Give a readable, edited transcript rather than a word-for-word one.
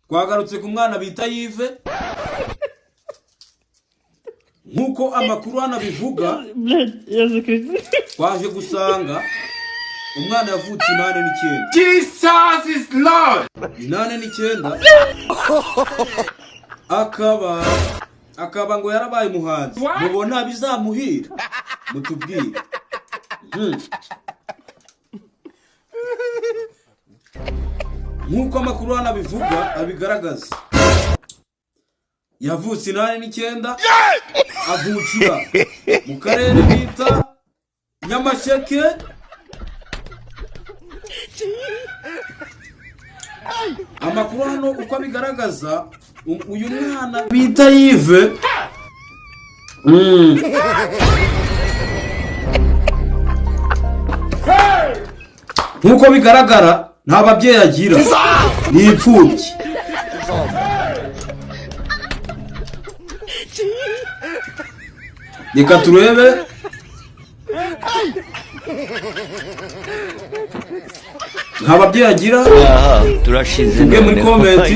Twagarutse ku mwana bita Yive. Nk'uko amakuru hano abivuga, Блядь, я закричу. twaje gusanga umwana yavutse 89. Jesus is Lord! 89, akaba ngo yarabaye umuhanzi. Mubona bizamuhira? Mutubwire. Nk'uko amakuru hano abivuga, abigaragaza, yavutse 89, avukira mu karere bita Nyamasheke. Amakuru hano uko abigaragaza, uyu mwana bita Yive. Nk'uko bigaragara, nta babyeyi agira, ni imfubyi. Reka turebe. Nta babyeyi agira. Aha turashize. Tubwe muri Noneho. comment.